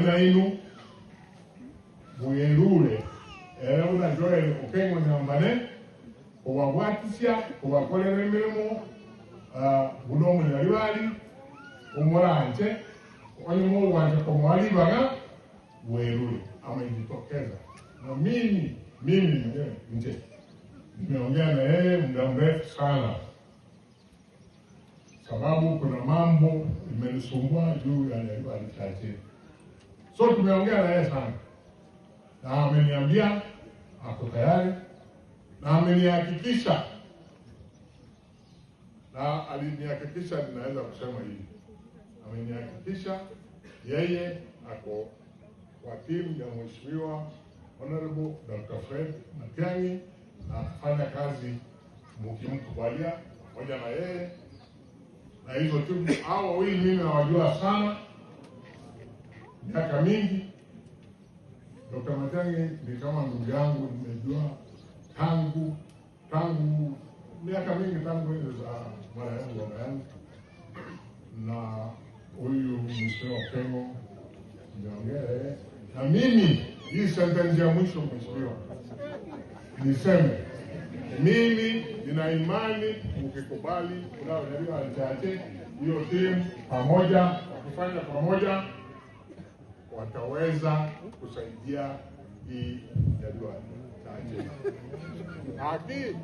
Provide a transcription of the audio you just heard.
Nainu muyerure era buna Joel Okengo Nyambane obabwatisia obakolera emirimu buno omunyalibali omuranje onyuma wanje komwalibaga werure amejitokeza. Na mimi mwenyewe nje nimeongea na yeye muda mrefu sana, sababu kuna mambo imenisumbua juu ya Nyaribari Chache. So tumeongea na yeye sana na ameniambia ako tayari na amenihakikisha, na alinihakikisha, ninaweza kusema hivi, amenihakikisha yeye ako kwa timu ya Mheshimiwa Honorable Dr. Fred Matiang'i na atafanya kazi mkimkubalia pamoja na yeye na hizo timu. Hao wawili mimi nawajua sana miaka mingi. Dr. Matiang'i ni kama ndugu yangu, nimejua tangu miaka mingi, tangu enzi za marehemu baba yangu. Na huyu Mheshimiwa Okengo nimeongea yeye, na mimi hii sentence ya mwisho mheshimiwa, niseme mimi nina imani mkikubali Nyaribari Chache, hiyo timu pamoja, wakifanya pamoja wataweza kusaidia hii Nyaribari Chache. Haki